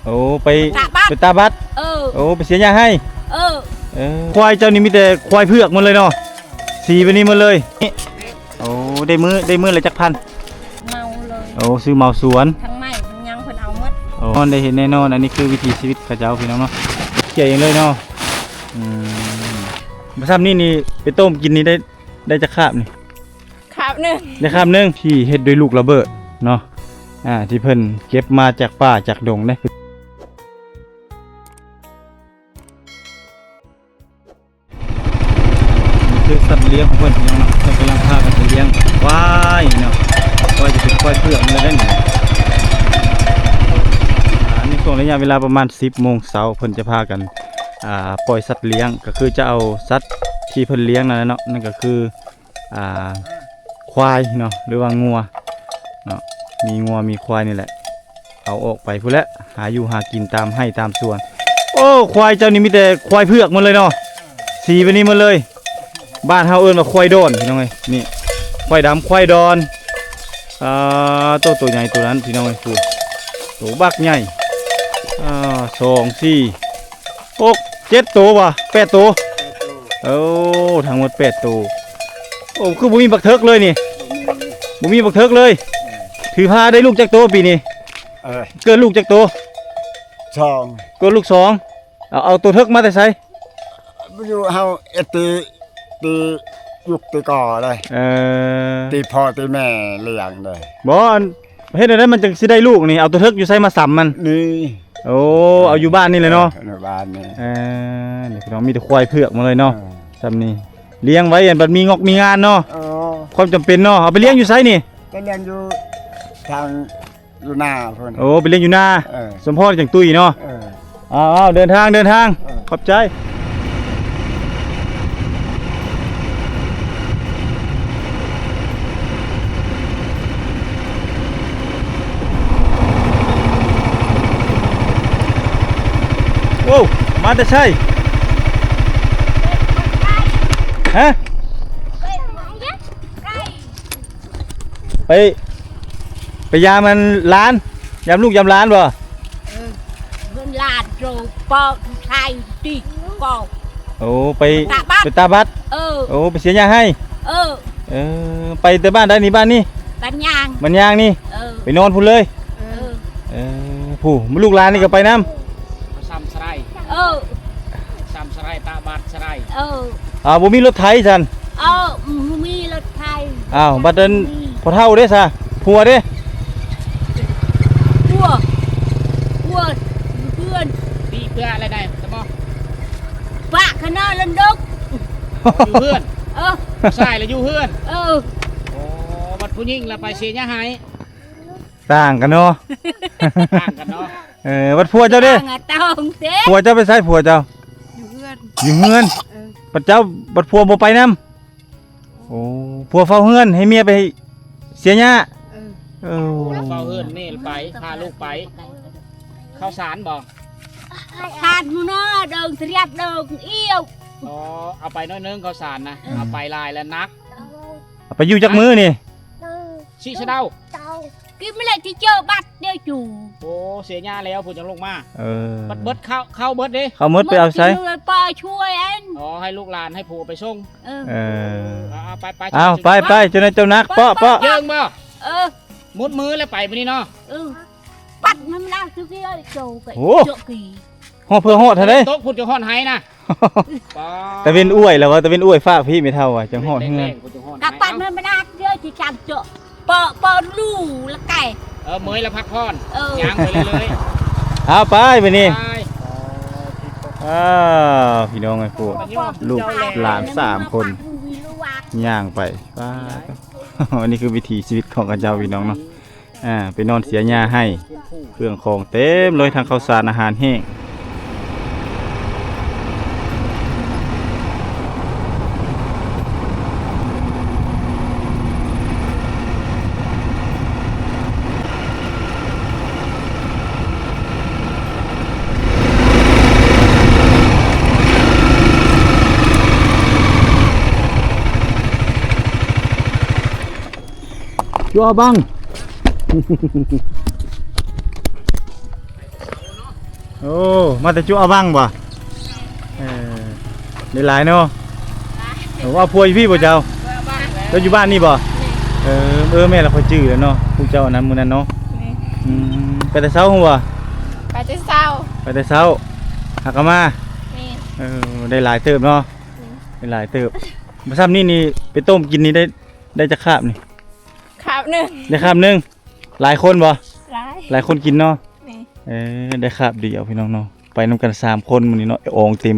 ໂອ້ ໄປຕາບັດ ໄປຕາບັດ. ເອີ ໂອ້ ໄປເສຍຫຍ້າໃຫ້. ເອີ ເອີ ຄວາຍເຈົ້ານີ້ມີແຕ່ຄວາຍເຜືອກໝົດເລີຍເນາະ ສີແບບນີ້ໝົດເລີຍ. ໂອ້ ໄດ້ມື້ ໄດ້ມື້ລະຈັກພັນ? ເໝົາເລີຍ. ໂອ້ ຊື້ເໝົາສວນ ທັງໄມ້ທັງຫຍັງເພິ່ນເອົາໝົດ. ໂອ້ ໄດ້ເຫັນແນ່ນອນ ອັນນີ້ຄືວິຖີຊີວິດເຂົາເຈົ້າ ພີ່ນ້ອງເນາະ ເຂົ້າເອງເລີຍເນາະ. ອືມ ຊຳນີ້ນີ້ໄປຕົ້ມກິນນີ້ໄດ້ ໄດ້ຈັກຄາບນີ້? ຄາບໜຶ່ງ ໄດ້ຄາບໜຶ່ງ ທີ່ເຮັດດ້ວຍລູກລະເບີດເນາະ ອ່າ ທີ່ເພິ່ນເກັບມາຈາກປ່າຈາກດົງເດ້. ຄືສັດລ້ຽງຂອງເພິ່ນພີ່ນ້ອງເນາະ ເພິ່ນກຳລັງພາກັນໄປລ້ຽງຄວາຍເນາະ ຄວາຍຈະເປັນຄວາຍເຜືອກເລີຍເດ້ນີ້. ອ່າ ໃນຊ່ວງໄລຍະເວລາປະມານສິບໂມງເຊົ້າ ເພິ່ນຈະພາກັນ ອ່າ ປ່ອຍສັດລ້ຽງ ກໍຄືຈະເອົາສັດທີ່ເພິ່ນລ້ຽງນັ້ນແຫຼະເນາະ ນັ້ນກໍຄື ອ່າ ຄວາຍເນາະ ຫຼືວ່າງົວເນາະ ມີງົວມີຄວາຍນີ້ແຫຼະ ເອົາອອກໄປພຸ້ນແຫຼະ ຫາຢູ່ຫາກິນຕາມໄຮ່ຕາມສວນ. ໂອ້ ຄວາຍເຈົ້ານີ້ມີແຕ່ຄວາຍເຜືອກໝົດເລີຍເນາະ ສີແບບນີ້ໝົດເລີຍ. ບ້ານເຮົາເອີ້ນວ່າຄວາຍດອນ ພີ່ນ້ອງເອີຍ. ນີ້ ຄວາຍດຳ ຄວາຍດອນ. ອ່າ ໂຕ ໂຕໃຫຍ່ໂຕນັ້ນ ພີ່ນ້ອງເອີຍ ໂຕບັກໃຫຍ່. ອ່າ ສອງ ສີ່ ຫົກ ເຈັດໂຕບໍ່? ແປດໂຕ. ໂອ້ ທັງໝົດແປດໂຕ. ໂອ້ ຄືບໍ່ມີບັກເຖິກເລີຍນີ້? ບໍ່ມີ ບໍ່ມີບັກເຖິກເລີຍ. ເອີ ຖືພາໄດ້ລູກຈັກໂຕປີນີ້? ເອີ ເກີດລູກຈັກໂຕ? ສອງ. ເກີດລູກສອງ. ເອົາ ເອົາໂຕເຖິກມາແຕ່ໃສ? ຢູ່ເຮົາເອັດຕີ ຕີຈຸກຕີກໍເລີຍ. ເອີ ຕີພໍ່ຕີແມ່ລ້ຽງເລີຍ. ບໍ່ ອັນ ເຮັດແນວໃດມັນຈຶ່ງຊິໄດ້ລູກນີ້? ເອົາໂຕເຖິກຢູ່ໃສມາສຳມັນ? ນີ້. ໂອ້ ເອົາຢູ່ບ້ານນີ້ແຫຼະເນາະ. ເອີ ຢູ່ບ້ານນີ້. ເອີ ນີ້ພີ່ນ້ອງ ມີແຕ່ຄວາຍເຜືອກໝົດເລີຍເນາະ. ເອີ ສ່ຳນີ້ລ້ຽງໄວ້ ອັນບັດມີງອກມີງານເນາະ. ເອີ ຄວາມຈຳເປັນເນາະ. ເອົາໄປລ້ຽງຢູ່ໃສນີ້? ໄປລ້ຽງຢູ່ທາງ ຢູ່ນາພຸ້ນ. ໂອ້ ໄປລ້ຽງຢູ່ນາ. ເອີ ສົມພໍຈັ່ງຕຸ້ຍເນາະ. ເອີ ເອົາໆ ເດີນທາງ ເດີນທາງ. ເອີ ຂອບໃຈ. ໂອ້ ມາແຕ່ໃສ? ຮະ? ໄປ ໄປຢາມອັນຫຼານ ຢາມລູກຢາມຫຼານບໍ່? ເອີ ເພິ່ນຫຼານໂຕປອກໄທຕິກອກ. ໂອ້ ໄປຕາບັດ ໄປຕາບັດ. ເອີ ໂອ້ ໄປເສຍຫຍ້າໃຫ້. ເອີ ເອີ ໄປແຕ່ບ້ານໃດນີ້? ບ້ານນີ້ ບ້ານຍາງ ບ້ານຍາງນີ້. ເອີ ໄປນອນພຸ້ນເລີຍ. ເອີ ເອີ ຜູ້ລູກຫຼານນີ້ກໍໄປນຳ. ຊຳສະໄລ. ເອີ ຊຳສະໄລ ຕາບັດສະໄລ. ເອີ ອ້າວ ບໍ່ມີລົດໄຖຊັ້ນ? ເອີ ບໍ່ມີລົດໄຖ. ອ້າວ ບັດນັ້ນ ບໍ່ມີ. ພໍ່ເຖົ້າເດ້ຊະ? ຜົວເດ້? ຜົວ ຜົວຢູ່ເຮືອນ. ຕີເພື່ອລະໄດ້ສະບໍ? ປະຂະນະລະດົກ. ຢູ່ເຮືອນ. ເອີ ຜູ້ຊາຍລະຢູ່ເຮືອນ. ເອີ ໂອ້ ບັດຜູ້ຍິງລະໄປເສຍຫຍ້າໃຫ້. ຕ່າງກັນເນາະ ຕ່າງກັນເນາະ. ເອີ ບັດຜົວເຈົ້າເດ້? ຕ່າງກັນເດ້. ຜົວເຈົ້າໄປໃສ? ຜົວເຈົ້າຢູ່ເຮືອນ ຢູ່ເຮືອນ. ເອີ ບັດເຈົ້າ ບັດຜົວບໍ່ໄປນຳ. ໂອ້ ຜົວເຝົ້າເຮືອນ ໃຫ້ເມຍໄປເສຍຫຍ້າ. ເອີ ເອີ ຜົວເຝົ້າເຮືອນ ເມຍໄປ ພາລູກໄປ. ເຂົ້າສານບໍ່? ຂາດໝູ່ເນາະ ເດີງສະຫຍັດເດີງອຽວ. ອໍ ເອົາໄປໜ້ອຍໜຶ່ງເຂົ້າສານນະ. ເອີ ເອົາໄປຫຼາຍແລ້ວໜັກ. ເອົາໄປຢູ່ຈັກມື້ນີ້? ຊິສະເດົາ ກິນມາແລ້ວຊິເຈີບັດເດຈູ. ໂອ້ ເສຍຫຍ້າແລ້ວພຸ້ນຈັ່ງລົງມາ. ເອີ ບັດເບິດເຂົ້າ ເຂົ້າເບິດເດ້. ເຂົ້າໝົດໄປເອົາໃສ? ປາຊ່ວຍອັນ. ອໍ ໃຫ້ລູກຫຼານໃຫ້ຜົວໄປສົ່ງ. ເອີ ເອີ ເອົາ ເອົາ ໄປ ໄປ ເອົາ ໄປ ໄປ ເຈົ້ານາຍເຈົ້າໜັກ ເປາະ ເປາະ ເຢິງບໍ່? ເອີ ໝົດມື້ແລ້ວໄປມື້ນີ້ເນາະ. ເອີ ປັດມັນລາວຄືເກີໂຕກະ. ໂອ້ ເຈາະກີ ຮອດເພື່ອຮອດຫັ້ນເດ້. ຕົກພຸ້ນຈະຮອດໄຮ່ນະ. ຕາເວັນອວຍແລ້ວວ່າ ຕາເວັນອວຍຟ້າພີ້ແມ່ເຖົ້າວ່າ ຈັ່ງຮອດເຮືອນ. ກະປັດມັນບໍ່ໄດ້ເດີ ຊິຈຳເຈາະເປາະ ເປີດຮູລະແກ. ເອີ ເມື່ອຍລະພັກຜ່ອນ. ເອີ ຍ່າງໄປເລື້ອຍໆ. ເອົາໄປບາດນີ້. ໄປ ອ້າວ ພີ່ນ້ອງເອີຍ ໂອ້ ລູກຫຼານສາມຄົນຍ່າງໄປ. ປ້າດ ອັນນີ້ຄືວິຖີຊີວິດຂອງເຂົາເຈົ້າ ພີ່ນ້ອງເນາະ. ອ່າ ໄປນອນເສຍຫຍ້າໃຫ້ ເຄື່ອງຂອງເຕັມເລີຍ ທັງເຂົ້າສານ ອາຫານແຫ້ງ. ຈົວບັງ. ໂອ້ ມາແຕ່ຈຸອາວັງບໍ່? ເອີ ໄດ້ຫຼາຍເນາະ. ໂອ້ ເອົາຜົວຢູ່ພີ້ບໍ່ເຈົ້າ? ເຈົ້າຢູ່ບ້ານນີ້ບໍ່? ເອີ ເອີ ແມ່ນລະ ຂ້ອຍຈື່ແລ້ວເນາະ ຜູ້ເຈົ້າອັນນັ້ນມື້ນັ້ນເນາະ. ອືມ ໄປແຕ່ເຊົ້າບໍ່? ໄປແຕ່ເຊົ້າ ໄປແຕ່ເຊົ້າ ຫາກະມາ. ເອີ ໄດ້ຫຼາຍເຕີບເນາະ. ໄດ້ຫຼາຍເຕີບ. ມາຊ້ຳນີ້ນີ້ ໄປຕົ້ມກິນນີ້ໄດ້ ໄດ້ຈັກຄາບນີ້? ຄາບໜຶ່ງ ໄດ້ຄາບໜຶ່ງ. ຫຼາຍຄົນບໍ່? ຫຼາຍ ຫຼາຍຄົນກິນເນາະ. ເອີ ໄດ້ຄາບດຽວພີ່ນ້ອງເນາະ. ໄປນຳກັນສາມຄົນມື້ນີ້ເນາະ ອອງເຕັມ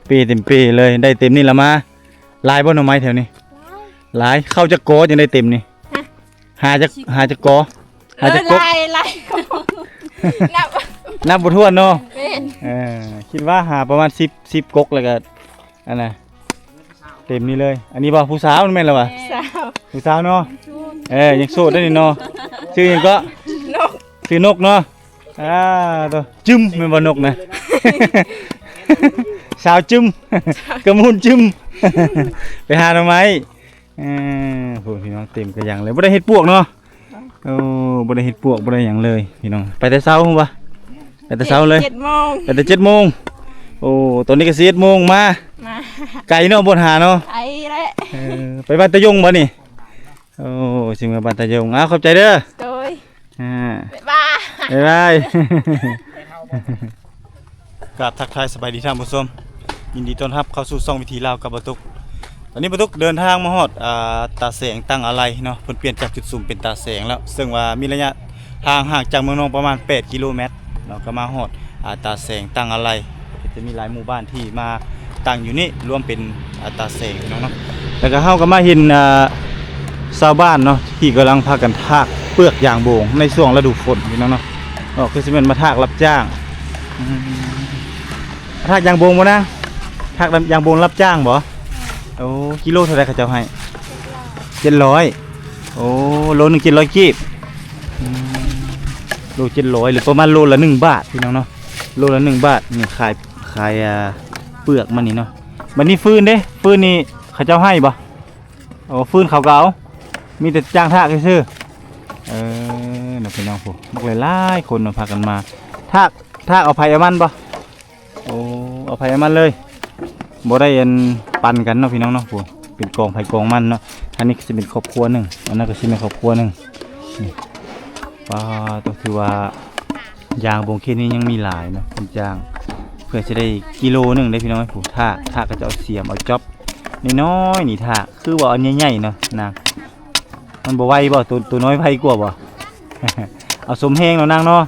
ເປເຕັມເປເລີຍ. ໄດ້ເຕັມນີ້ລະມາ. ຫຼາຍບໍ່ໜໍ່ໄມ້ແຖວນີ້? ຫຼາຍ ຫຼາຍ. ເຂົ້າຈັກກໍຈັ່ງໄດ້ເຕັມນີ້? ຫາ ຫາຈັກ ຫາຈັກກໍ? ຫາຈັກກົກ? ເອີ ຫຼາຍ ຫຼາຍ ນັບ ນັບບໍ່ຖ້ວນເນາະ. ແມ່ນ ເອີ ຄິດວ່າຫາປະມານສິບ ສິບກົກ ແລ້ວກໍ ອັນນ່າ ເຕັມນີ້ເລີຍ. ອັນນີ້ບໍ່ ຜູ້ສາວແມ່ນລະຫວາ? ຜູ້ສາວ ຜູ້ສາວເນາະ. ເອີ ຍັງໂສດໄດ້ນີ້ເນາະ. ຊື່ຫຍັງເກາະ? ນົກ ຊື່ນົກເນາະ. ອ່າ ໂຕ ຈຶມ ແມ່ນບໍ່ນົກນະ? ສາວຈຶມ ກະມູນຈຶມ ໄປຫາໜໍ່ໄມ້. ເອີ ໂຫ ພີ່ນ້ອງ ເຕັມກະຍັງເລີຍ. ບໍ່ໄດ້ເຮັດປວກເນາະ. ໂອ້ ບໍ່ໄດ້ເຮັດປວກ ບໍ່ໄດ້ຫຍັງເລີຍພີ່ນ້ອງ. ໄປແຕ່ເຊົ້າພຸ້ນຫວາ? ໄປແຕ່ເຊົ້າເລີຍ? ເຈັດໂມງ ໄປແຕ່ເຈັດໂມງ. ໂອ້ ຕອນນີ້ກະສິບເອັດໂມງມາ ມາ ໄກເນາະ ບ່ອນຫາເນາະ. ໄກແຫຼະ. ເອີ ໄປບ້ານຕາຍົງບໍ່ນີ້? ໂອ້ ຊິເມືອບ້ານຕາຍົງ. ອ້າວ ຂອບໃຈເດີ. ໂດຍ. ອ່າ ບາຍບາຍ ບາຍບາຍ. ກາບທັກທາຍສະບາຍດີທ່ານຜູ້ຊົມ, ຍິນດີຕ້ອນຮັບເຂົ້າສູ່ຊ່ອງວິຖີລາວກັບບ່າວຕຸກ. ຕອນນີ້ບ່າວຕຸກເດີນທາງມາຮອດ ອ່າ ຕາແສງຕັ້ງອາໄລເນາະ, ເພິ່ນປ່ຽນຈາກຈຸດສຸມເປັນຕາແສງແລ້ວ, ເຊິ່ງວ່າມີໄລຍະທາງຫ່າງຈາກເມືອງນອງປະມານແປດກິໂລແມັດເນາະ, ກໍມາຮອດ ອ່າ ຕາແສງຕັ້ງອາໄລ. ຈະມີຫຼາຍໝູ່ບ້ານທີ່ມາຕັ້ງຢູ່ນີ້ ລວມເປັນ ອ່າ ຕາແສງພີ່ນ້ອງເນາະ. ແລ້ວກໍເຮົາກໍມາເຫັນ ອ່າ ຊາວບ້ານເນາະ ທີ່ກຳລັງພາກັນຖາກເປືອກຢາງໂບງໃນຊ່ວງລະດູຝົນພີ່ນ້ອງເນາະ. ເນາະ ຄືຊິແມ່ນມາຖາກຮັບຈ້າງ. ອືມ ຖາກຢາງໂບງບໍ່ນາງ? ຖາກຢາງໂບງຮັບຈ້າງບໍ່? ໂອ້ ກິໂລເທົ່າໃດເຂົາເຈົ້າໃຫ້? ເຈັດຮ້ອຍ. ໂອ້ ໂລໜຶ່ງເຈັດຮ້ອຍກີບ. ອືມ ໂລເຈັດຮ້ອຍ ຫຼືປະມານໂລລະໜຶ່ງບາດພີ່ນ້ອງເນາະ, ໂລລະໜຶ່ງບາດ. ນີ້ຂາຍ ຂາຍ ອ່າ ເປືອກມັນນີ້ເນາະ. ບັດນີ້ຟືນເດ້? ຟືນນີ້ເຂົາເຈົ້າໃຫ້ບໍ່? ໂອ້ ຟືນເຂົາກໍເອົາ ມີແຕ່ຈ້າງຖາກຊື່ໆ. ເອີ ເນາະ ພີ່ນ້ອງ ໂອ້ ບັກຫຼາຍໆຄົນເນາະ ພາກັນມາຖາກ ຖາກເອົາໃຜເອົາມັນບໍ່? ໂອ້ ເອົາໃຜເອົາມັນເລີຍ ບໍ່ໄດ້ອັນປັນກັນເນາະ ພີ່ນ້ອງເນາະ. ໂອ້ ເປັນກອງໃຜກອງມັນເນາະ. ອັນນີ້ກໍຊິເປັນຄອບຄົວໜຶ່ງ, ອັນນັ້ນກໍຊິແມ່ນຄອບຄົວໜຶ່ງ. ນີ້ ປາ ຕ້ອງຖືວ່າຢາງໂບງເຂດນີ້ຍັງມີຫຼາຍເນາະ, ເພິ່ນຈ້າງເພື່ອຊິໄດ້ກິໂລໜຶ່ງເດ້ ພີ່ນ້ອງ. ໂອ້ ຖາກ ຖາກເຂົາເຈົ້າເອົາສຽມ ເອົາຈອບນ້ອຍໆນີ້ຖາກ ຄືວ່າອັນໃຫຍ່ໆເນາະນາງ. ມັນບໍ່ໄວບໍ່? ໂຕ ໂຕນ້ອຍໄວກວ່າບໍ່? ເອົາສົມແຮງເນາະນາງເນາະ.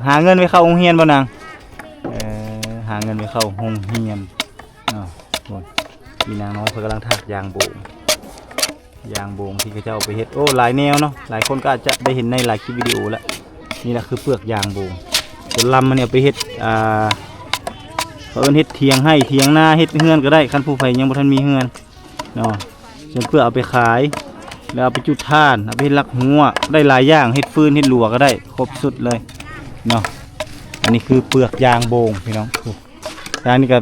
ຫາເງິນໄວ້ເຂົ້າໂຮງຮຽນບໍ່ນາງ? ເອີ ຫາເງິນໄວ້ເຂົ້າໂຮງຮຽນເນາະ. ໂອ້ຍ ອີນາງນ້ອຍເພິ່ນກຳລັງຖາກຢາງໂບງ, ຢາງໂບງທີ່ເຂົາເຈົ້າເອົາໄປເຮັດ. ໂອ້ ຫຼາຍແນວເນາະ, ຫຼາຍຄົນກໍອາດຈະໄດ້ເຫັນໃນຫຼາຍຄລິບວິດີໂອລະ. ນີ້ລະຄືເປືອກຢາງໂບງ. ສ່ວນລຳມັນນີ້ເອົາໄປເຮັດ ອ່າ ເຂົາເອີ້ນເຮັດຖຽງໄຮ່ຖຽງນາ, ເຮັດເຮືອນກໍໄດ້ ຄັນຜູ້ໃຜຍັງບໍ່ທັນມີເຮືອນເນາະ. ສ່ວນເປືອກເອົາໄປຂາຍ ແລ້ວເອົາໄປຈຸດຖ່ານ, ເອົາໄປເຮັດລັກຫົວ ໄດ້ຫຼາຍຢ່າງ, ເຮັດຟືນເຮັດຫຼວກກໍໄດ້ ຄົບຊຸດເລີຍເນາະ. ອັນນີ້ຄືເປືອກຢາງໂບງ ພີ່ນ້ອງ. ໂອ້ ທາງນີ້ກໍ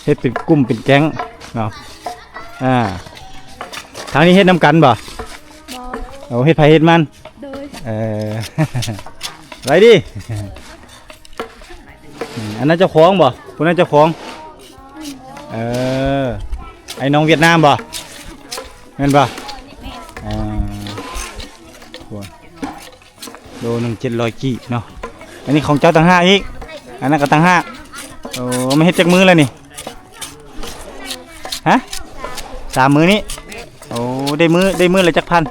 ເຮັດເປັນກຸ່ມເປັນແກ້ງເນາະ. ອ່າ ທາງນີ້ເຮັດນຳກັນບໍ່? ບໍ່. ໂອ້ ເຮັດໃຜເຮັດມັນ. ໂດຍ. ເອີ ໄວ້ດີ. ອືມ ອັນນັ້ນເຈົ້າຂອງບໍ່? ຜູ້ນັ້ນເຈົ້າຂອງ. ເອີ ໄອ້ນ້ອງຫວຽດນາມບໍ່? ແມ່ນບໍ່? ອ່າ ໂລໜຶ່ງເຈັດຮ້ອຍກີບເນາະ. ອັນນີ້ຂອງເຈົ້າຕ່າງຫາກອີກ, ອັນນັ້ນກໍຕ່າງຫາກ. ໂອ້ ມາເຮັດຈັກມື້ແລ້ວນີ້? ຮະ? ສາມມື້ນີ້. ໂອ້ ໄດ້ມື້ ໄດ້ມື້ລະຈັກພັນ?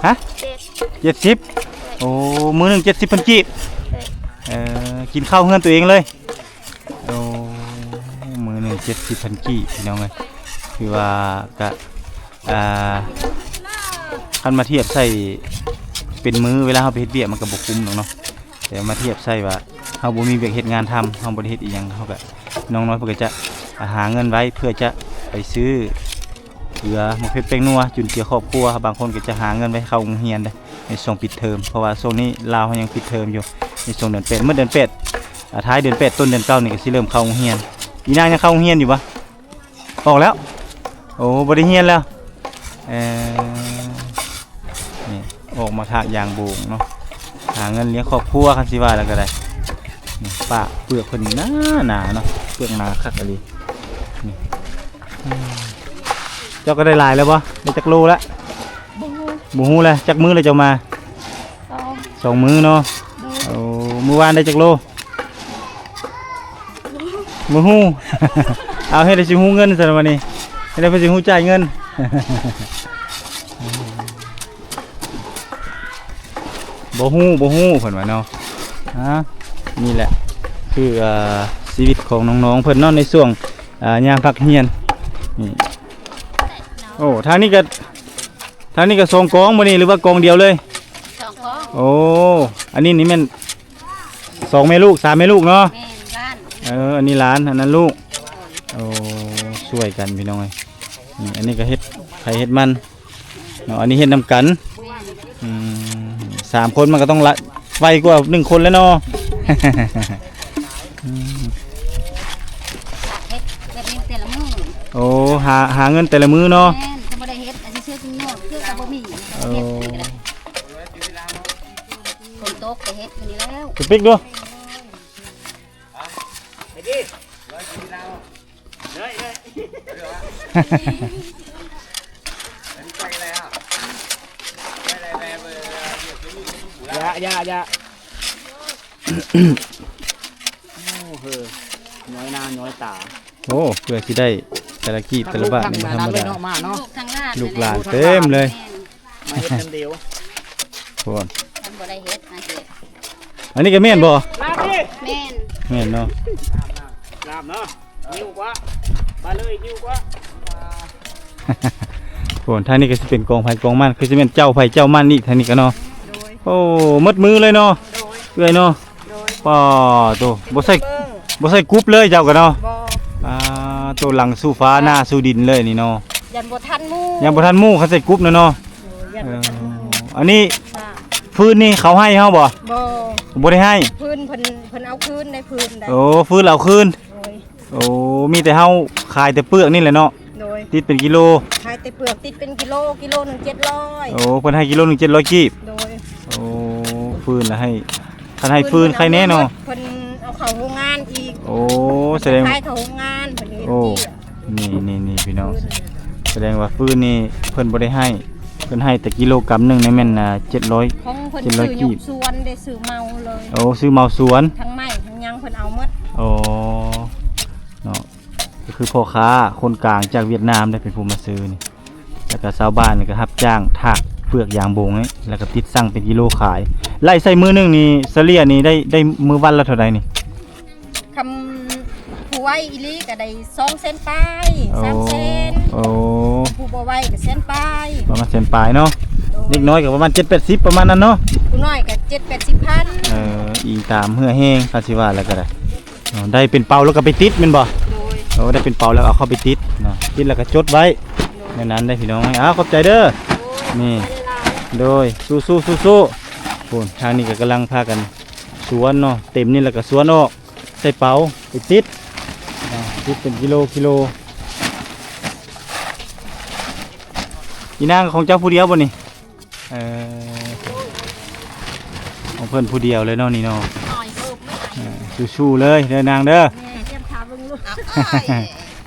ຮະ? ເຈັດສິບ. ໂອ້ ມື້ໜຶ່ງເຈັດສິບພັນກີບ. ເອີ ກິນເຂົ້າເຮືອນຕົວເອງເລີຍ. ໂອ້ ມື້ໜຶ່ງເຈັດສິບພັນກີບ ພີ່ນ້ອງເອີຍ. ຖືວ່າກະ ອ່າ ຄັນມາທຽບໃສ່ເປັນມື້ ເວລາເຮົາໄປເຮັດວຽກມັນກໍບໍ່ຄຸ້ມດອກເນາະ. ແຕ່ມາທຽບໃສ່ວ່າເຮົາບໍ່ມີວຽກເຮັດງານທຳ ເຮົາບໍ່ໄດ້ເຮັດອີ່ຫຍັງ ເຮົາກໍ ນ້ອງນ້ອຍເພິ່ນກໍຈະຫາເງິນໄວ້ເພື່ອຈະໄປຊື້ເກືອ ໝາກເຜັດ ແປ້ງນົວ ຈຸນເຈືອຄອບຄົວ. ບາງຄົນກໍຈະຫາເງິນໄວ້ເຂົ້າໂຮງຮຽນເດ້ ໃນຊ່ວງປິດເທີມ ເພາະວ່າຊ່ວງນີ້ລາວເຮົາຍັງປິດເທີມຢູ່. ໃນຊ່ວງເດືອນແປດ ໝົດເດືອນແປດ ອາ ທ້າຍເດືອນແປດ ຕົ້ນເດືອນເກົ້ານີ້ກໍຊິເລີ່ມເຂົ້າໂຮງຮຽນ. ອີນາງຍັງເຂົ້າໂຮງຮຽນຢູ່ບໍ່? ອອກແລ້ວ. ໂອ້ ບໍ່ໄດ້ຮຽນແລ້ວ. ເອີ ນີ້ ອອກ ມາຖາກຢາງໂບງເນາະ ຫາເງິນລ້ຽງຄອບຄົວ ຄັນຊິວ່າແລ້ວກໍໄດ້. ນີ້ ປາກເປືອກເພິ່ນນີ້ໜາໆເນາະ ເປືອກໜາຄັກອີ່ຫຼີ. ນີ້ ເຈົ້າກໍໄດ້ຫຼາຍແລ້ວບໍ່? ໄດ້ຈັກໂລລະ? ບໍ່ຮູ້ ບໍ່ຮູ້ແລ້ວ. ຈັກມື້ແລ້ວເຈົ້າມາ? ສອງ ສອງມື້ເນາະ. ໂອ້ ມື້ວານໄດ້ຈັກໂລ? ບໍ່ຮູ້. ເອົາ ເຮັດໃດຊິຮູ້ເງິນຊັ້ນບາດນີ້ ເຮັດໃດເພິ່ນຊິຮູ້ຈ່າຍເງິນ? ບໍ່ຮູ້ ບໍ່ຮູ້ ເພິ່ນວ່າເນາະ. ອ່າ ນີ້ແຫຼະ ຄື ອ່າ ຊີວິດຂອງນ້ອງໆເພິ່ນເນາະ ໃນຊ່ວງ ອ່າ ຍາມພັກຮຽນ. ນີ້ ໂອ້ ທາງນີ້ກໍ ທາງນີ້ກໍສອງກອງບໍ່ນີ້ ຫຼືວ່າກອງດຽວເລີຍ? ສອງກອງ. ໂອ້ ອັນນີ້ນີ້ແມ່ນ ສອງແມ່ລູກ ສາມແມ່ລູກເນາະ. ແມ່ນ ຫຼານ. ເອີ ອັນນີ້ຫຼານ ອັນນັ້ນລູກ. ໂອ້ ຊ່ວຍກັນພີ່ນ້ອງເອີຍ. ນີ້ ອັນນີ້ກໍເຮັດໃຜເຮັດມັນເນາະ ອັນນີ້ເຮັດນຳກັນ. ແມ່ນ. ອືມ ສາມຄົນມັນກໍຕ້ອງລະ ໄວກວ່າໜຶ່ງຄົນແລ້ວເນາະ. ອືມ ເຮັດແບບນີ້ແຕ່ລະມື້. ໂອ້ ຫາ ຫາເງິນແຕ່ລະມື້ເນາະ. ແມ່ນ. ຄັນບໍ່ໄດ້ເຮັດ ອາດຊິຊື້ກິນນອກ ຄືກໍບໍ່ມີ. ໂອ້ ເຮັດນີ້ກໍໄດ້. ຝົນຕົກກໍເຮັດຢູ່ນີ້ແລ້ວ. ໄປປິກດູ. ຢ່າ ຢ່າ ຢ່າ. ໂອ້ ເຮີ ຍ້ອຍໜ້າຍ້ອຍຕາ. ໂອ້ ເພື່ອຊິໄດ້ແຕ່ລະກີບແຕ່ລະບາດນີ້ບໍ່ທຳມະດາ. ລູກທັງຫຼານເນາະ ມາເນາະ. ລູກຫຼານເຕັມເລີຍ. ແມ່ນ. ມາເຮັດເງິນດຽວ. ໂອ້ ຄັນບໍ່ໄດ້ເຮັດ ມາເຮັດ. ອັນນີ້ກໍແມ່ນບໍ່? ແມ່ນ. ແມ່ນເນາະ. ລາບເນາະ. ຫິ້ວກວ່າ ມາເລີຍ ຫິ້ວກວ່າ. ໂອ້ ທາງນີ້ກໍຊິເປັນກອງໃຜກອງມັນ ຄືຊິແມ່ນເຈົ້າໃຜເຈົ້າມັນອີກ ທາງນີ້ກໍເນາະ. ໂດຍ. ໂອ້ ໝົດມື້ເລີຍເນາະ. ໂດຍ. ເອື້ອຍເນາະ. ໂດຍ. ປ້າໂຕ ບໍ່ໃສ່ ບໍ່ໃສ່ກຸບເລີຍເຈົ້າກໍເນາະ. ບໍ່. ອ່າ ໂຕ ຫຼັງສູ່ຟ້າ ໜ້າສູ່ດິນເລີຍນີ້ເນາະ. ຢ້ານບໍ່ທັນໝູ່ ຢ້ານບໍ່ທັນໝູ່ ຄັນໃສ່ກຸບນະເນາະ. ໂດຍ. ຢ້ານບໍ່ທັນໝູ່. ເອີ ອັນນີ້ ຈ້າ ຟືນນີ້ເຂົາໃຫ້ເຮົາບໍ່? ບໍ່ ບໍ່ໄດ້ໃຫ້. ຟືນເພິ່ນ ເພິ່ນເອົາຄືນໄດ້ ຟືນໄດ້. ໂອ້ ຟືນເອົາຄືນ. ໂດຍ. ໂອ້ ມີແຕ່ເຮົາຂາຍແຕ່ເປືອກນີ້ແຫຼະເນາະ. ໂດຍ. ຕິດເປັນກິໂລ ຂາຍແຕ່ເປືອກ ຕິດເປັນກິໂລ ກິໂລໜຶ່ງເຈັດຮ້ອຍ. ໂອ້ ເພິ່ນໃຫ້ກິໂລໜຶ່ງເຈັດຮ້ອຍກີບ. ໂດຍ. ໂອ້ ຟືນລະໃຫ້ ຄັນໃຫ້ຟືນໄຄແນ່ເນາະ. ເພິ່ນເອົາເຂົ້າໂຮງງານອີກ. ໂອ້ ສະແດງ ຂາຍເຂົ້າໂຮງງານ ເພິ່ນເຮັດ. ໂອ້ ນີ້ໆໆ ພີ່ນ້ອງ ສະແດງວ່າຟືນນີ້ເພິ່ນບໍ່ໄດ້ໃຫ້ ເພິ່ນໃຫ້ແຕ່ກິໂລກຣາມໜຶ່ງນີ້ແມ່ນ ອ່າ ເຈັດຮ້ອຍ ຂອງເພິ່ນ ເຈັດຮ້ອຍ ຊື້ຢູ່ສວນເດ້ ຊື້ເໝົາເລີຍ. ໂອ້ ຊື້ເໝົາສວນ ທັງໄມ້ທັງຫຍັງເພິ່ນເອົາໝົດ. ອໍ ເນາະ ກໍຄືພໍ່ຄ້າຄົນກາງຈາກຫວຽດນາມໄດ້ເປັນຜູ້ມາຊື້ນີ້ ແລ້ວກໍຊາວບ້ານນີ້ກໍຮັບຈ້າງຖາກເປືອກຢາງບົງນີ້ ແລ້ວກໍຕິດຊັ່ງເປັນກິໂລຂາຍ. ໄລ່ໃສ່ມື້ໜຶ່ງນີ້ສະເລ່ຍນີ້ໄດ້ ໄດ້ມື້ວັນລະເທົ່າໃດນີ້? ຄັນຜູ້ໄວອີ່ຫຼີກໍໄດ້ສອງແສນປາຍ ໂອ້ ສາມແສນ. ໂອ້ ຜູ້ບໍ່ໄວກໍແສນປາຍ ປະມານແສນປາຍເນາະ. ໂດຍ. ເດັກນ້ອຍກໍປະມານເຈັດແປດສິບ ປະມານນັ້ນເນາະ. ຜູ້ນ້ອຍກໍເຈັດແປດສິບພັນ. ເອີ ອີງຕາມເຫື່ອແຮງ ຄັນຊິວ່າແລ້ວກໍໄດ້. ອໍ ໄດ້ເປັນເປົາແລ້ວກໍໄປຕິດແມ່ນບໍ່? ໂດຍ. ໂອ້ ໄດ້ເປັນເປົາແລ້ວເອົາເຂົ້າໄປຕິດເນາະ ຕິດແລ້ວກໍຈົດໄວ້. ໂດຍ. ແນວນັ້ນໄດ້ພີ່ນ້ອງ. ເອົາ ຂອບໃຈເດີ. ໂດຍ. ນີ້ ໂດຍ ສູ້ໆໆໆ. ໂອ້ ທາງນີ້ກໍກຳລັງພາກັນສວນເນາະ ເຕັມນີ້ແລ້ວກໍສວນອອກ ໃສ່ເປົາໄປຕິດ ອ່າ ຕິດເປັນກິໂລກິໂລ. ອີນາງຂອງເຈົ້າຜູ້ດຽວບໍ່ນີ້? ເອີ ຂອງເພິ່ນຜູ້ດຽວເລີຍເນາະນີ້ເນາະ. ເອີ ສູ້ໆເລີຍເດີນາງເດີ.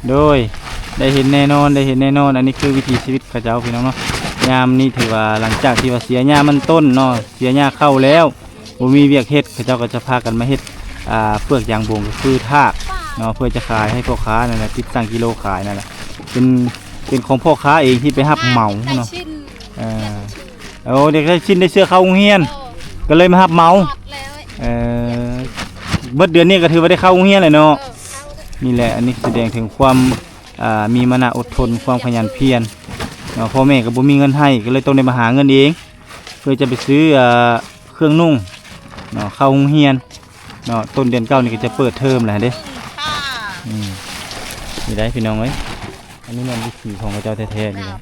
ໂດຍ ໄດ້ເຫັນແນ່ນອນ ໄດ້ເຫັນແນ່ນອນ. ອັນນີ້ຄືວິຖີຊີວິດເຂົາເຈົ້າພີ່ນ້ອງເນາະ. ຍາມນີ້ຖືວ່າຫຼັງຈາກທີ່ວ່າເສຍຫຍ້າມັນຕົ້ນເນາະ ເສຍຫຍ້າເຂົ້າແລ້ວ ບໍ່ມີວຽກເຮັດ ເຂົາເຈົ້າກໍຈະພາກັນມາເຮັດ ອ່າ ເປືອກຢາງບົງ ກໍຄືຖາກເນາະ ເພື່ອຈະຂາຍໃຫ້ພໍ່ຄ້ານັ້ນແຫຼະ ຕິດຊັ່ງກິໂລຂາຍນັ້ນແຫຼະ. ເປັນ ເປັນຂອງພໍ່ຄ້າເອງທີ່ໄປຮັບເໝົາເນາະ. ເອີ ໂອ້ ຢາກໄດ້ຊິ້ນໄດ້ເສື້ອເຂົ້າໂຮງຮຽນ ກໍເລີຍມາຮັບເໝົາ. ເອີ ເບິດເດືອນນີ້ກໍຖືວ່າໄດ້ເຂົ້າໂຮງຮຽນແຫຼະເນາະ. ນີ້ແຫຼະ ອັນນີ້ສະແດງເຖິງຄວາມ ອ່າ ມີມານະອົດທົນ ຄວາມຂະຫຍັນພຽນເນາະ. ພໍ່ແມ່ກໍບໍ່ມີເງິນໃຫ້ ກໍເລີຍຕ້ອງໄດ້ມາຫາເງິນເອງ ເພື່ອຈະໄປຊື້ ອ່າ ເຄື່ອງນຸ່ງເນາະ ເຂົ້າໂຮງຮຽນເນາະ. ຕົ້ນເດືອນເກົ້ານີ້ກໍຈະເປີດເທີມແລ້ວເດ້. ອືມ ນີ້ໄດ໋ພີ່ນ້ອງເອີຍ ອັນນີ້ແມ່ນວິຖີຂອງເຂົາເຈົ້າແທ້ໆນີ້ນະ.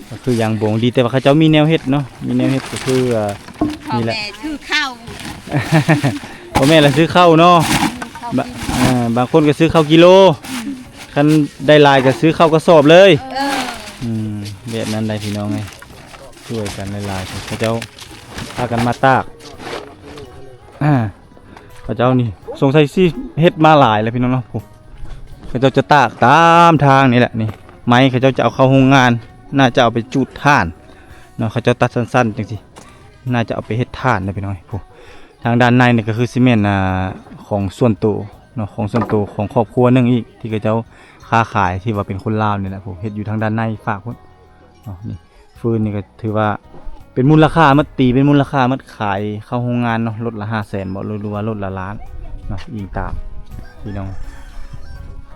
ກໍຄືຢາງບົງ ດີແຕ່ວ່າເຂົາເຈົ້າມີແນວເຮັດເນາະ ມີແນວເຮັດ ກໍຄື ອ່າ ພໍ່ແມ່ຊື້ເຂົ້າ ພໍ່ແມ່ລະຊື້ເຂົ້າເນາະ. ບາງຄົນກໍຊື້ເຂົ້າກິໂລ ຄັນໄດ້ຫຼາຍກໍຊື້ເຂົ້າກະສອບເລີຍ. ເອີ ອືມ ແບບນັ້ນໄດ໋ພີ່ນ້ອງເອີຍ. ຊ່ວຍກັນຫຼາຍໆ ເຂົາເຈົ້າພາກັນມາຕາກ ອາ ເຂົາເຈົ້ານີ້ສົງໄສຊິເຮັດມາຫຼາຍແລ້ວພີ່ນ້ອງເນາະ. ໂອ້ ເຂົາເຈົ້າຈະຕາກຕາມທາງນີ້ແຫຼະ ນີ້ ໄມ້ເຂົາເຈົ້າຈະເອົາເຂົ້າໂຮງງານ ໜ້າຈະເອົາໄປຈູດຖ່ານເນາະ. ເຂົາເຈົ້າຕັດສັ້ນໆ ຈັ່ງຊີ້ ໜ້າຈະເອົາໄປເຮັດຖ່ານນະພີ່ນ້ອງ. ໂອ້ ທາງດ້ານໃນນີ້ກໍຄືຊິແມ່ນ ອ່າ ຂອງສ່ວນໂຕເນາະ ຂອງສ່ວນໂຕຂອງຄອບຄົວໜຶ່ງອີກ ທີ່ເຂົາເຈົ້າຄ້າຂາຍ ທີ່ວ່າເປັນຄົນລາວນີ້ແຫຼະ. ໂອ້ ເຮັດຢູ່ທາງດ້ານໃນຟາກພຸ້ນເນາະ. ນີ້ ຟືນນີ້ກໍຖືວ່າເປັນມູນລະຄ່າໝົດ ຕີເປັນມູນລະຄ່າໝົດ ຂາຍເຂົ້າໂຮງງານເນາະ ລົດລະຫ້າແສນບໍ ຫຼືວ່າລົດລະລ້ານເນາະ ອີງຕາມພີ່ນ້ອງ.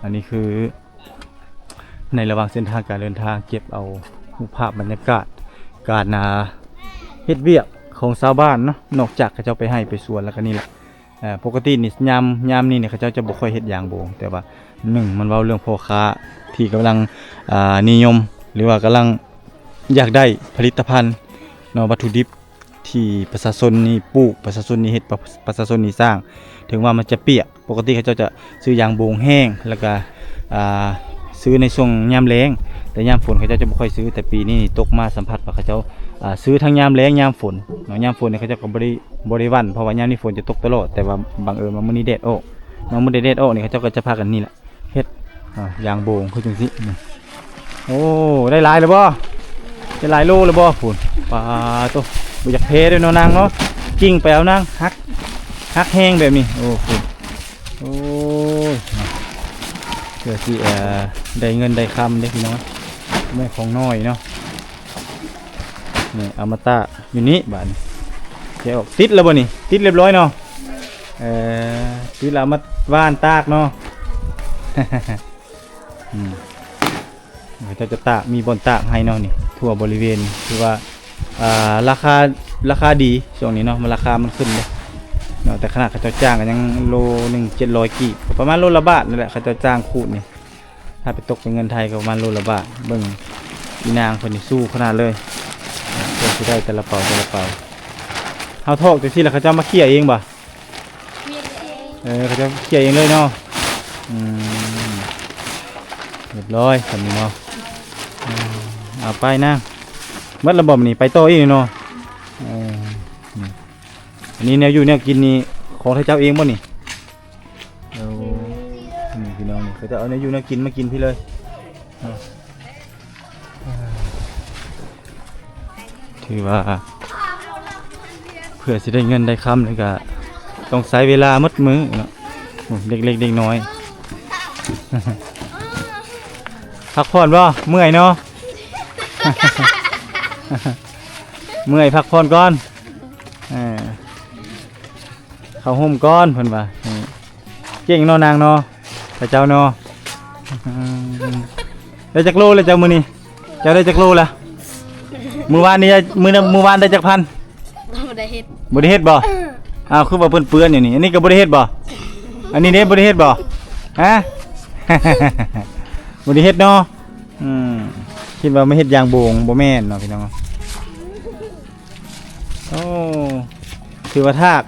ອັນນີ້ຄືໃນລະຫວ່າງເສັ້ນທາງການເດີນທາງ ເກັບເອົາຮູບພາບບັນຍາກາດການ ອ່າ ເຮັດວຽກຂອງຊາວບ້ານເນາະ. ນອກຈາກເຂົາເຈົ້າໄປໄຮ່ໄປສວນແລ້ວກໍນີ້ແຫຼະ ເອີ ປົກກະຕິນີ້ຍາມ ຍາມນີ້ນີ້ເຂົາເຈົ້າຈະບໍ່ຄ່ອຍເຮັດຢາງໂບງ ແຕ່ວ່າໜຶ່ງ ມັນເວົ້າເລື່ອງພໍ່ຄ້າທີ່ກຳລັງ ອ່າ ນິຍົມ ຫຼືວ່າກຳລັງຢາກໄດ້ຜະລິດຕະພັນເນາະ ວັດຖຸດິບທີ່ປະຊາຊົນນີ້ປູກ ປະຊາຊົນນີ້ເຮັດ ປະ ປະຊາຊົນນີ້ສ້າງ ເຖິງວ່າມັນຈະປຽກ ປົກກະຕິເຂົາເຈົ້າຈະຊື້ຢາງໂບງແຫ້ງ ແລ້ວກະ ອ່າ ຊື້ໃນຊ່ວງຍາມແລ້ງ ແຕ່ຍາມຝົນເຂົາເຈົ້າຈະບໍ່ຄ່ອຍຊື້. ແຕ່ປີນີ້ນີ້ຕົກມາສຳຜັດວ່າເຂົາເຈົ້າ ອ່າ ຊື້ທັງຍາມແລ້ງຍາມຝົນເນາະ. ຍາມຝົນນີ້ເຂົາເຈົ້າກໍບໍ່ໄດ້ ບໍ່ໄດ້ຫວັ່ນ ເພາະວ່າຍາມນີ້ຝົນຈະຕົກຕະຫຼອດ ແຕ່ວ່າບັງເອີນວ່າມື້ນີ້ແດດອອກເນາະ. ມື້ໃດແດດອອກນີ້ເຂົາເຈົ້າກໍຈະພາກັນນີ້ແຫຼະ ເຮັດ ອ່າ ຢາງໂບງຄືຈັ່ງຊີ້. ໂອ້ ໄດ້ຫຼາຍແລ້ວບໍ່? ໄດ້ຫຼາຍໂລແລ້ວບໍ່? ພຸ້ນ ປາໂຕ ບໍ່ຢາກແພ້ເດ້ເນາະນາງເນາະ. ກິ່ງໄປເອົານາງ ຫັກ ຫັກແຮງແບບນີ້. ໂອ້ໂຫ ໂອ້ຍ ເພື່ອຊິ ເອີ ໄດ້ເງິນໄດ້ຄຳເດ້ພີ່ນ້ອງ ແມ່ນຂອງນ້ອຍເນາະ. ນີ້ ເອົາມາຕາກຢູ່ນີ້ບາດນີ້ ແກະອອກ. ຕິດແລ້ວບໍ່ນີ້? ຕິດຮຽບຮ້ອຍເນາະ. ເອີ ຕິດແລ້ວເອົາມາຫວ່ານຕາກເນາະ. ອືມ ເຂົາເຈົ້າຈະຕາກ ມີບ່ອນຕາກໃຫ້ເນາະ ນີ້ ທົ່ວບໍລິເວນ. ຖືວ່າ ອ່າ ລາຄາ ລາຄາດີຊ່ວງນີ້ເນາະ ມັນ ລາຄາມັນຂຶ້ນເດ້ເນາະ. ແຕ່ຂະໜາດເຂົາເຈົ້າຈ້າງກໍຍັງໂລໜຶ່ງເຈັດຮ້ອຍກີບ ປະມານໂລລະບາດນີ້ແຫຼະ ເຂົາເຈົ້າຈ້າງຂູດນີ້. ຖ້າໄປຕົກເປັນເງິນໄທກໍປະມານໂລລະບາດ. ເບິ່ງອີນາງເພິ່ນນີ້ສູ້ຂະໜາດເລີຍ ເພື່ອຊິໄດ້ແຕ່ລະເປົາ ແຕ່ລະເປົາ. ເຮົາຖອກຈັ່ງຊີ້ແລ້ວ ເຂົາເຈົ້າມາເຂົ້ຍເອງບໍ່? ເອີ ເຂົາເຈົ້າເຂົ້ຍເອງເລີຍເນາະ. ອືມ ຮຽບຮ້ອຍສ່ຳນີ້ເນາະ. ອືມ ເອົາໄປນາງ ໝົດລະບໍນີ້ ໄປຕໍ່ອີກເນາະ. ເອີ ນີ້ ອັນນີ້ແນວຢູ່ແນວກິນນີ້ຂອງເຈົ້າເອງບໍ່ນີ້? ໂອ້ ນີ້ພີ່ນ້ອງ ນີ້ເຂົາເຈົ້າເອົາແນວຢູ່ແນວກິນມາກິນພີ້ເລີຍເນາະ. ຖືວ່າເພື່ອຊິໄດ້ເງິນໄດ້ຄຳນີ້ກະຕ້ອງໃຊ້ເວລາໝົດມື້ເນາະ. ໂອ້ ເດັກເລັກເດັກນ້ອຍ ພັກຜ່ອນບໍ່? ເມື່ອຍເນາະ. ເມື່ອຍ ພັກຜ່ອນກ່ອນ. ເອີ ເຂົ້າຮົ່ມກ່ອນເພິ່ນວ່າ. ນີ້ ເກັ່ງເນາະນາງເນາະ ພະເຈົ້າເນາະ. ອືມ ໄດ້ຈັກໂລແລ້ວເຈົ້າມື້ນີ້? ເຈົ້າໄດ້ຈັກໂລລະ? ມື້ວານນີ້ ມື້ ມື້ວານໄດ້ຈັກພັນ? ບໍ່ໄດ້ເຮັດ ບໍ່ໄດ້ເຮັດບໍ່? ເອີ ອ້າວ ຄືວ່າເປື້ອນໆຢູ່ນີ້. ອັນນີ້ກໍບໍ່ໄດ້ເຮັດບໍ່? ອັນນີ້ເດ້ ບໍ່ໄດ້ເຮັດບໍ່? ຮະ ບໍ່ໄດ້ເຮັດເນາະ. ອືມ ຄິດວ່າມາເຮັດຢາງໂບງ ບໍ່ແມ່ນເນາະພີ່ນ້ອງ. ໂອ້ ຖືວ່າຖາກ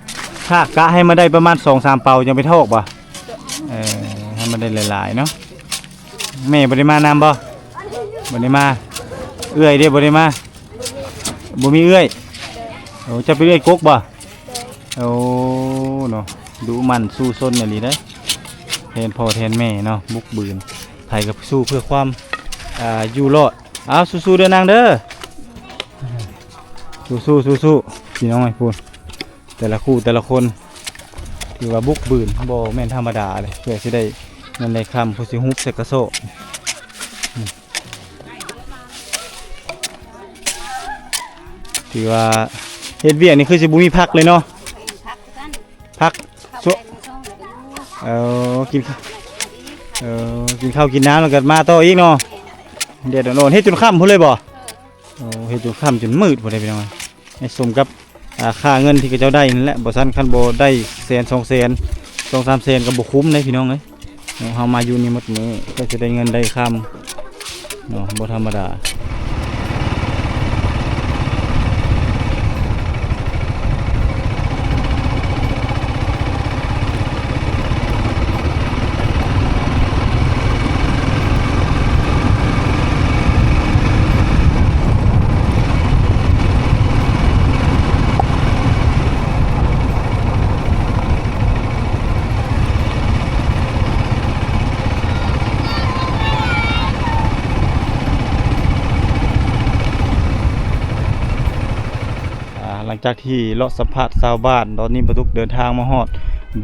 ຖາກກະໃຫ້ມາໄດ້ປະມານສອງສາມເປົາຈັ່ງໄປຖອກບໍ່? ເອີ ໃຫ້ມັນໄດ້ຫຼາຍໆເນາະ. ແມ່ບໍ່ໄດ້ມານຳບໍ່? ບໍ່ໄດ້ມາ. ເອື້ອຍເດ້ ບໍ່ໄດ້ມາ? ບໍ່ມີເອື້ອຍ. ໂອ້ ເຈົ້າເປັນເອື້ອຍກົກບໍ່? ໂອ້ ເນາະ ດຸໝັ່ນສູ້ຊົນອີ່ຫຼີເດ້ ແທນພໍ່ແທນແມ່ເນາະ ບຸກບືນ ໃຜກໍສູ້ເພື່ອຄວາມ ອ່າ ຢູ່ລອດ. ອ້າວ ສູ້ໆເດີນາງເດີ ສູ້ໆ ສູ້ໆ ພີ່ນ້ອງເອີຍ ພຸ້ນ ແຕ່ລະຄູ່ແຕ່ລະຄົນ ຖືວ່າບຸກບືນ ບໍ່ແມ່ນທຳມະດາເລີຍ ເພື່ອຊິໄດ້ເງິນໄດ້ຄຳ ເພື່ອຊິຮຸບໃສ່ກະສອບ. ຖືວ່າເຮັດວຽກນີ້ຄືຊິບໍ່ມີພັກເລີຍເນາະ. ພັກ ເອີ ກິນ ເອີ ກິນເຂົ້າກິນນ້ຳແລ້ວກໍມາຕໍ່ອີກເນາະ. ແດດຮ້ອນໆ ເຮັດຈົນຄ່ຳພຸ້ນເລີຍບໍ່? ໂອ້ ເຮັດຈົນຄ່ຳຈົນມືດພຸ້ນເດ້ພີ່ນ້ອງ. ໃຫ້ສົມກັບ ອ່າ ຄ່າເງິນທີ່ເຂົາເຈົ້າໄດ້ນັ້ນແຫຼະ ບໍ່ຊັ້ນຄັນບໍ່ໄດ້ແສນສອງແສນ ສອງສາມແສນກໍບໍ່ຄຸ້ມເດ້ພີ່ນ້ອງເອີຍ. ເຮົາມາຢູ່ນີ້ໝົດມື້ ກໍຊິໄດ້ເງິນໄດ້ຄຳເນາະ ບໍ່ທຳມະດາ. ຫຼັງຈາກທີ່ເລາະສຳພາດຊາວບ້ານ, ຕອນນີ້ບ່າວຕຸກເດີນທາງມາຮອດ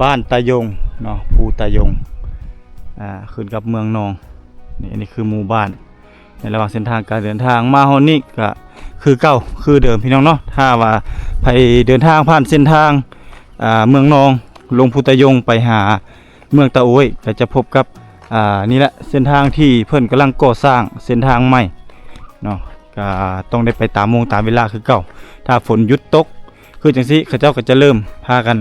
ບ້ານຕາຍົງເນາະ, ພູຕາຍົງ ອ່າ ຂຶ້ນກັບເມືອງນອງ. ນີ້ ອັນນີ້ຄືໝູ່ບ້ານ. ໃນລະຫວ່າງເສັ້ນທາງການເດີນທາງມາຮອດນີ້ກະຄືເກົ່າຄືເດີມພີ່ນ້ອງເນາະ. ຖ້າວ່າໃຜເດີນທາງຜ່ານເສັ້ນທາງ ອ່າ ເມືອງນອງ ລົງພູຕາຍົງໄປຫາເມືອງຕາໂອ້ຍ ກະຈະພົບກັບ ອ່າ ນີ້ແຫຼະ ເສັ້ນທາງທີ່ເພິ່ນກຳລັງກໍ່ສ້າງເສັ້ນທາງໃໝ່ເນາະ. ກະຕ້ອງໄດ້ໄປຕາມໂມງຕາມເວລາຄືເກົ່າ. ຖ້າຝົນຢຸດຕົກ ຄືຈັ່ງຊີ້ ເຂົາເຈົ້າກໍຈະເລີ່ມພາກັນ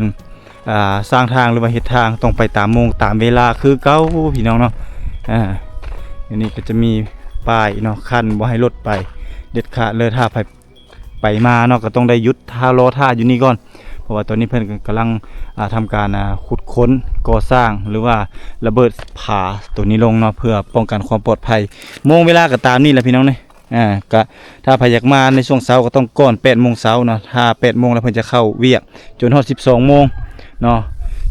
ອ່າ ສ້າງທາງ ຫຼືວ່າເຮັດທາງ, ຕ້ອງໄປຕາມໂມງຕາມເວລາຄືເກົ່າພີ່ນ້ອງເນາະ. ອ່າ ອັນນີ້ກໍຈະມີປ້າຍເນາະ ກັ້ນບໍ່ໃຫ້ລົດໄປເດັດຂາດເລີຍ. ຖ້າໃຜໄປມາເນາະ ກໍຕ້ອງໄດ້ຢຸດຖ້າ ລໍຖ້າຢູ່ນີ້ກ່ອນ, ເພາະວ່າຕອນນີ້ເພິ່ນກໍກຳລັງ ອ່າ ທຳການ ອ່າ ຂຸດຄົ້ນກໍ່ສ້າງ ຫຼືວ່າລະເບີດຜາໂຕນີ້ລົງເນາະ ເພື່ອປ້ອງກັນຄວາມປອດໄພ. ໂມງເວລາກໍຕາມນີ້ແຫຼະພີ່ນ້ອງເອີຍ. ອ່າ ກະຖ້າໃຜຢາກມາໃນຊ່ວງເຊົ້າກໍຕ້ອງກ່ອນແປດໂມງເຊົ້າເນາະ. ຖ້າແປດໂມງແລ້ວເພິ່ນຈະເຂົ້າວຽກຈົນຮອດສິບສອງໂມງເນາະ,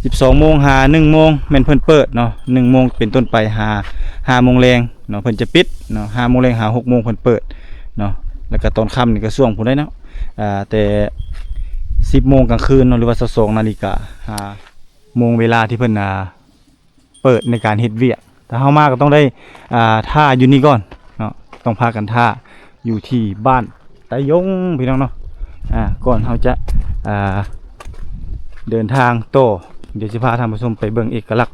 ສິບສອງໂມງຫາໜຶ່ງໂມງແມ່ນເພິ່ນເປີດເນາະ, ໜຶ່ງໂມງເປັນຕົ້ນໄປຫາຫ້າໂມງແລງເນາະ ເພິ່ນຈະປິດເນາະ, ຫ້າໂມງແລງຫາຫົກໂມງເພິ່ນເປີດເນາະ. ແລ້ວກະຕອນຄ່ຳນີ້ກະຊ່ວງພຸ້ນໄດ໋ເນາະ, ອ່າ ແຕ່ສິບໂມງກາງຄືນເນາະ ຫຼືວ່າຊາວສອງນາລິກາຫາໂມງເວລາທີ່ເພິ່ນ ອ່າ ເປີດໃນການເຮັດວຽກ. ຖ້າເຮົາມາກໍຕ້ອງໄດ້ ອ່າ ຖ້າຢູ່ນີ້ກ່ອນເນາະ, ຕ້ອງພາກັນຖ້າຢູ່ທີ່ບ້ານຕາຍົງພີ່ນ້ອງເນາະ. ອ່າ ກ່ອນເຮົາຈະ ອ່າ ເດີນທາງຕໍ່ ດຽວຊິພາທ່ານຜູ້ຊົມໄປເບິ່ງເອກະລັກ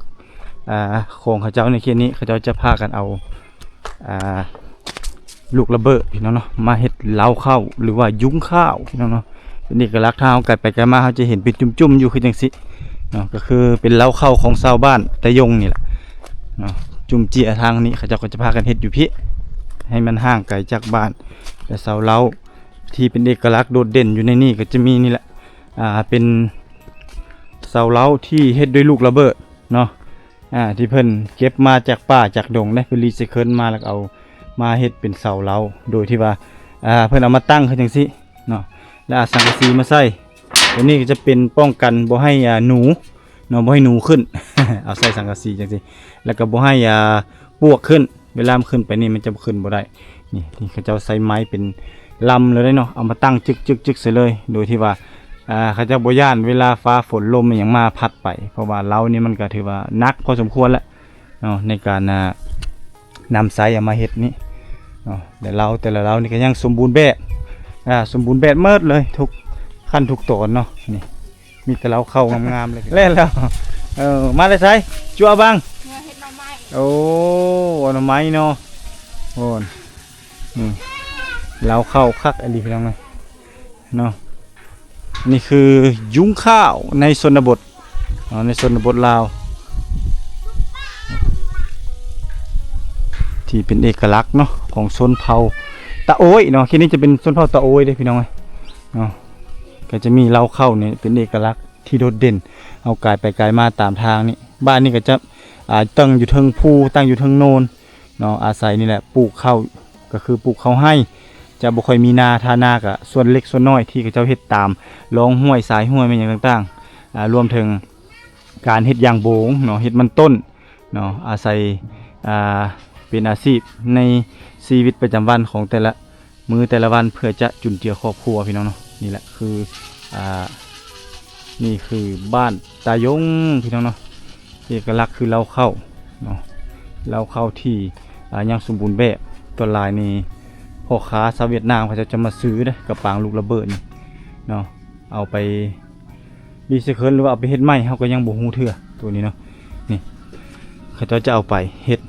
ອ່າ ຂອງເຂົາເຈົ້າໃນເຂດນີ້. ເຂົາເຈົ້າຈະພາກັນເອົາ ອ່າ ລູກລະເບີດພີ່ນ້ອງເນາະ ມາເຮັດເລົ້າເຂົ້າ ຫຼືວ່າຍຸງຂ້າວພີ່ນ້ອງເນາະ. ເປັນເອກະລັກ ຖ້າເຮົາໄກໄປໄກມາ ເຮົາຈະເຫັນເປັນຈຸ່ມໆຢູ່ຄືຈັ່ງຊີ້ເນາະ, ກໍຄືເປັນເລົ້າເຂົ້າຂອງຊາວບ້ານຕາຍົງນີ້ແຫຼະເນາະ. ຈຸ່ມເຈ້ຍທາງນີ້ ເຂົາເຈົ້າກໍຈະພາກັນເຮັດຢູ່ພີ້ ໃຫ້ມັນຫ່າງໄກຈາກບ້ານ. ແລະ ເສົາເລົ້າທີ່ເປັນເອກະລັກໂດດເດັ່ນຢູ່ໃນນີ້ກໍຈະມີນີ້ແຫຼະ ອ່າ ເປັນເສົາເລົ້າທີ່ເຮັດດ້ວຍລູກລະເບີດເນາະ. ອ່າ ທີ່ເພິ່ນເກັບມາຈາກປ່າຈາກດົງເດ້ ເພິ່ນຣີໄຊເຄິນມາ ແລ້ວກໍເອົາມາເຮັດເປັນເສົາເລົ້າ ໂດຍທີ່ວ່າ ອ່າ ເພິ່ນເອົາມາຕັ້ງຄືຈັ່ງຊີ້ເນາະ ແລ້ວເອົາສັງກະສີມາໃສ່. ຕົວນີ້ກໍຈະເປັນປ້ອງກັນບໍ່ໃຫ້ ອ່າ ໜູເນາະ ບໍ່ໃຫ້ໜູຂຶ້ນ ເອົາໃສ່ສັງກະສີຈັ່ງຊີ້ ແລ້ວກໍບໍ່ໃຫ້ ອ່າ ປວກຂຶ້ນ. ເວລາມັນຂຶ້ນໄປນີ້ ມັນຈະຂຶ້ນບໍ່ໄດ້. ນີ້ ນີ້ເຂົາເຈົ້າໃຊ້ໄມ້ເປັນລຳເລີຍເນາະ ເອົາມາຕັ້ງຈຶກໆໆໃສ່ເລີຍ ໂດຍທີ່ວ່າ ອ່າ ເຂົາເຈົ້າບໍ່ຢ້ານເວລາຟ້າຝົນລົມອີ່ຫຍັງມາພັດໄປ ເພາະວ່າເລົ້ານີ້ມັນກໍຖືວ່າໜັກພໍສົມຄວນແຫຼະເນາະ ໃນການ ອ່າ ນຳໃຊ້ເອົາມາເຮັດນີ້ເນາະ. ແລະ ເລົ້າແຕ່ລະເລົ້ານີ້ກໍຍັງສົມບູນແບບ ອ່າ ສົມບູນແບບໝົດເລີຍ ທຸກຂັ້ນທຸກຕອນເນາະ. ນີ້ ມີແຕ່ເລົ້າເຂົ້າງາມໆເລີຍ. ແລ້ວ ເອີ ມາແຕ່ໃສ? ຈົວບັງ ເຮັດໜໍ່ໄມ້. ໂອ້ ເອົາໜໍ່ໄມ້ເນາະ. ໂອ້ ນີ້ ເລົ້າເຂົ້າຄັກອີ່ຫຼີພີ່ນ້ອງເອີຍເນາະ. ນີ້ຄືຍຸງຂ້າວໃນຊົນນະບົດເນາະ ໃນຊົນນະບົດລາວ ທີ່ເປັນເອກະລັກເນາະ ຂອງຊົນເຜົ່າຕາໂອ້ຍເນາະ. ທີ່ນີ້ຈະເປັນຊົນເຜົ່າຕາໂອ້ຍເດ້ພີ່ນ້ອງເອີຍເນາະ. ກໍຈະມີເລົ້າເຂົ້ານີ້ເປັນເອກະລັກ ທີ່ໂດດເດັ່ນ ເຮົາກາຍໄປກາຍມາຕາມທາງນີ້. ບ້ານນີ້ກໍຈະ ອ່າ ຕັ້ງຢູ່ເທິງພູ ຕັ້ງຢູ່ເທິງໂນນເນາະ, ອາໄສນີ້ແຫຼະປູກເຂົ້າ ກໍຄືປູກເຂົ້າໄຮ່ ຈະບໍ່ຄ່ອຍມີນາ. ຖ້ານາກໍສ່ວນເລັກສ່ວນນ້ອຍທີ່ເຂົາເຈົ້າເຮັດຕາມລອງຫ້ວຍ ສາຍຫ້ວຍ ແມ່ນຫຍັງຕ່າງໆ ອ່າ ລວມເຖິງການເຮັດຢາງໂບງເນາະ ເຮັດມັນຕົ້ນເນາະ ອາໄສ ອ່າ ເປັນອາຊີບໃນຊີວິດປະຈຳວັນຂອງແຕ່ລະ ມື້ແຕ່ລະວັນເພື່ອຈະຈຸນເຈືອຄອບຄົວ ພີ່ນ້ອງເນາະ. ນີ້ແຫຼະຄື ອ່າ ນີ້ຄືບ້ານຕາຍົງ ພີ່ນ້ອງເນາະ, ເອກະລັກຄືເລົ້າເຂົ້າເນາະ, ເລົ້າເຂົ້າທີ່ ອ່າ ຍັງສົມບູນແບບ. ສ່ວນຫຼາຍນີ້ພໍ່ຄ້າຊາວຫວຽດນາມເຂົາເຈົ້າຈະມາຊື້ເດ້ ກະປາງລູກລະເບີດນີ້ເນາະ, ເອົາໄປ ຣີໄຊເຄິນ ຫຼືວ່າເອົາໄປເຮັດໃໝ່ ເຮົາກໍຍັງບໍ່ຮູ້ເທື່ອໂຕນີ້ເນາະ. ນີ້ເຂົາເຈົ້າຈະເອົາໄປເຮັດ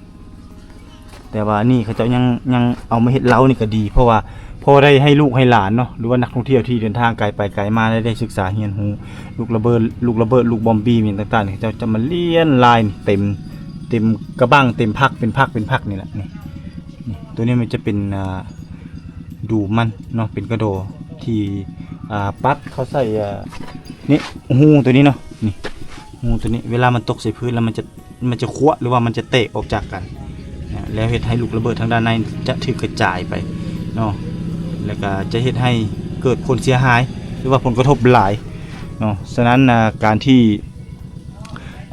ແຕ່ວ່ານີ້ເຂົາເຈົ້າຍັງ ຍັງເອົາມາເຮັດເລົ້ານີ້ກໍດີ ເພາະວ່າພໍໄດ້ໃຫ້ລູກໃຫ້ຫຼານເນາະ ຫຼືວ່ານັກທ່ອງທ່ຽວທີ່ເດີນທາງໄກໄປໄກມາ ໄດ້ ໄດ້ສຶກສາຮຽນຮູ້. ລູກລະເບີດ ລູກລະເບີດ ລູກບອມບີ ແມ່ນຫຍັງຕ່າງໆ ເຂົາເຈົ້າຈະມາລຽນລາຍເຕັມ ເຕັມກະບັ້ງ ເຕັມພັກ ເປັນພັກ ເປັນພັກນີ້ແຫຼະ. ນີ້ ນີ້ ໂຕນີ້ມັນຈະເປັນ ອ່າ ດູມມັນເນາະ ເປັນກະດໍທີ່ ອ່າ ປັກເຂົ້າໃສ່ ອ່າ ນີ້ ຮູໂຕນີ້ເນາະ. ນີ້ ຮູໂຕນີ້ ເວລາມັນຕົກໃສ່ພື້ນແລ້ວ ມັນຈະ ມັນຈະຂວະ ຫຼືວ່າມັນຈະແຕກອອກຈາກກັນນະ ແລ້ວເຮັດໃຫ້ລູກລະເບີດທາງດ້ານໃນຈະຖືກກະຈາຍໄປເນາະ, ແລ້ວກະຈະເຮັດໃຫ້ເກີດຜົນເສຍຫາຍ ຫຼືວ່າຜົນກະທົບຫຼາຍເນາະ. ສະນັ້ນ ອ່າ ການທີ່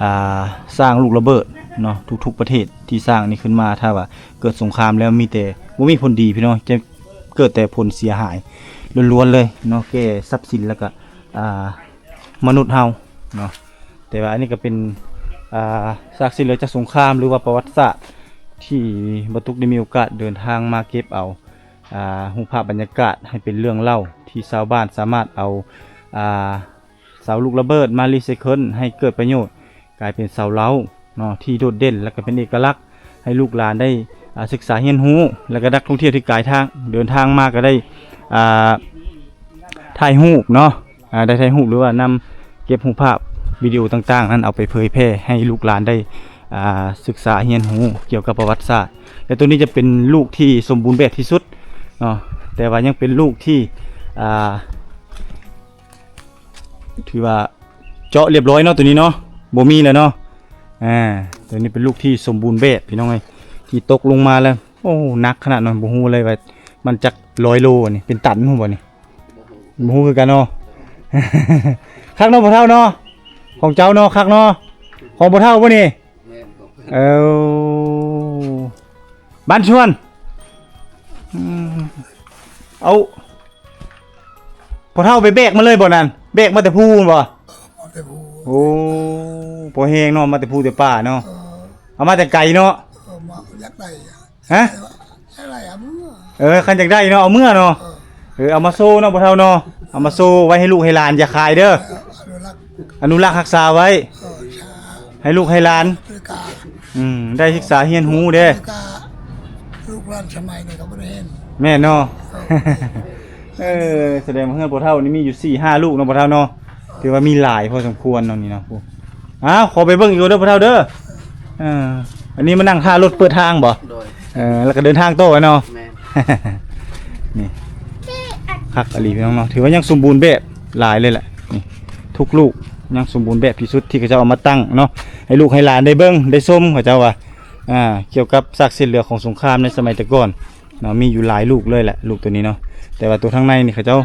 ອ່າ ສ້າງລູກລະເບີດເນາະ ທຸກໆປະເທດທີ່ສ້າງນີ້ຂຶ້ນມາ ຖ້າວ່າເກີດສົງຄາມແລ້ວ ມີແຕ່ ບໍ່ມີຜົນດີ ພີ່ນ້ອງ, ຈະ ເກີດແຕ່ຜົນເສຍຫາຍ ລ້ວນໆເລີຍເນາະ ແກ່ຊັບສິນ ແລ້ວກະ ອ່າ ມະນຸດເຮົາເນາະ. ແຕ່ວ່າອັນນີ້ກະເປັນ ອ່າ ຊາກເສດເຫຼືອຈາກສົງຄາມ ຫຼືວ່າປະຫວັດສາດ ທີ່ບ່າວຕຸກໄດ້ມີໂອກາດເດີນທາງມາເກັບເອົາ ອ່າ ຮູບພາບບັນຍາກາດໃຫ້ເປັນເລື່ອງເລົ່າ ທີ່ຊາວບ້ານສາມາດເອົາ ອ່າ ເສົາລູກລະເບີດມາຣີໄຊເຄິນໃຫ້ເກີດປະໂຫຍດ ກາຍເປັນເສົາເລົາເນາະ ທີ່ໂດດເດັ່ນ ແລ້ວກະເປັນເອກະລັກ ໃຫ້ລູກຫຼານໄດ້ ອ່າ ສຶກສາຮຽນຮູ້ ແລ້ວກະນັກທ່ອງທ່ຽວທີ່ກາຍທາງ ເດີນທາງມາກະໄດ້ ອ່າ ຖ່າຍຮູບເນາະ ອ່າ ໄດ້ຖ່າຍຮູບ ຫຼືວ່ານຳເກັບຮູບພາບ ວິດີໂອຕ່າງໆນັ້ນ ເອົາໄປເຜີຍແຜ່ໃຫ້ລູກຫຼານໄດ້ ອ່າ ສຶກສາຮຽນຮູ້ກ່ຽວກັບປະຫວັດສາດ. ແລະໂຕນີ້ຈະເປັນລູກທີ່ສົມບູນແບບທີ່ສຸດເນາະ ແຕ່ວ່າຍັງເປັນລູກທີ່ ອ່າ ຖືວ່າເຈາະລຽບຮ້ອຍເນາະ ໂຕນີ້ເນາະ ບໍ່ມີແລ້ວເນາະ. ອ່າ ໂຕນີ້ເປັນລູກທີ່ສົມບູນແບບ ພີ່ນ້ອງເອີຍ ທີ່ຕົກລົງມາແລ້ວ ໂອ້ ໜັກຂະໜາດນັ້ນ ບໍ່ຮູ້ເລີຍວ່າມັນຈັກຮ້ອຍໂລນີ້ ເປັນຕັນຮູ້ບໍ່ນີ້? ບໍ່ຮູ້ຄືກັນເນາະ. ຄັກເນາະພໍ່ເຖົ້າເນາະ ຂອງເຈົ້າເນາະ ຄັກເນາະ ຂອງພໍ່ເຖົ້າບໍ່ນີ້? ແມ່ນ ຂອງ ເອີ ບ້ານຊວນ ອືມ ເອົາ ພໍ່ເຖົ້າໄປແບກມາເລີຍບໍ່ນັ້ນ? ແບກມາແຕ່ພູພຸ້ນບໍ່? ເອີ ມາແຕ່ພູ. ໂອ້ ພໍແຮງເນາະ ມາແຕ່ພູແຕ່ປ່າເນາະ. ເອີ ເອົາມາແຕ່ໄກເນາະ. ເອີ ມາ ຢາກໄດ້ ຮະ? ຢາກໄດ້ເອົາເມືອ. ເອີ ຄັນຢາກໄດ້ເນາະ ເອົາເມືອເນາະ. ເອີ ເອີ ເອົາມາໂຊເນາະພໍ່ເຖົ້າເນາະ ເອົາມາໂຊໄວ້ໃຫ້ລູກໃຫ້ຫຼານ ຢ່າຂາຍເດີ. ເອີ ອະນຸລັກ ອະນຸລັກຮັກສາໄວ້. ເອີ ສາ ໃຫ້ລູກໃຫ້ຫຼານ ແລ້ວກະ ອືມ ໄດ້ສຶກສາຮຽນຮູ້ເດ້ ແລ້ວກະ ລູກຫຼານສະໄໝນີ້ກະບໍ່ໄດ້ເຫັນ. ແມ່ນເນາະ. ເອີ ເອີ ສະແດງວ່າເຮືອນພໍ່ເຖົ້ານີ້ມີຢູ່ສີ່ຫ້າລູກເນາະພໍ່ເຖົ້າເນາະ. ຖືວ່າມີຫຼາຍພໍສົມຄວນເນາະນີ້ເນາະ. ອ້າວ ຂໍໄປເບິ່ງອີກເດີພໍ່ເຖົ້າເດີ. ເອີ ອັນນີ້ມານັ່ງຖ້າລົດເປີດທາງບໍ່? ໂດຍ. ເອີ ແລ້ວກະເດີນທາງຕໍ່ເນາະ. ແມ່ນ. ນີ້ ຄັກອີ່ຫຼີພີ່ນ້ອງເນາະ ຖືວ່າຍັງສົມບູນແບບຫຼາຍເລີຍແຫຼະ. ນີ້ ທຸກລູກຍັງສົມບູນແບບທີ່ສຸດ ທີ່ເຂົາເຈົ້າເອົາມາຕັ້ງເນາະ ໃຫ້ລູກໃຫ້ຫຼານໄດ້ເບິ່ງໄດ້ຊົມ ເຂົາເຈົ້າວ່າ ອ່າ ກ່ຽວກັບຊາກເສດເຫຼືອຂອງສົງຄາມໃນສະໄໝແຕ່ກ່ອນເນາະ. ມີຢູ່ຫຼາຍລູກເລີຍແຫຼະ ລູກໂຕນີ້ເນາະ. ແຕ່ວ່າໂຕທາງໃນນີ້ເຂົາເຈົ້າ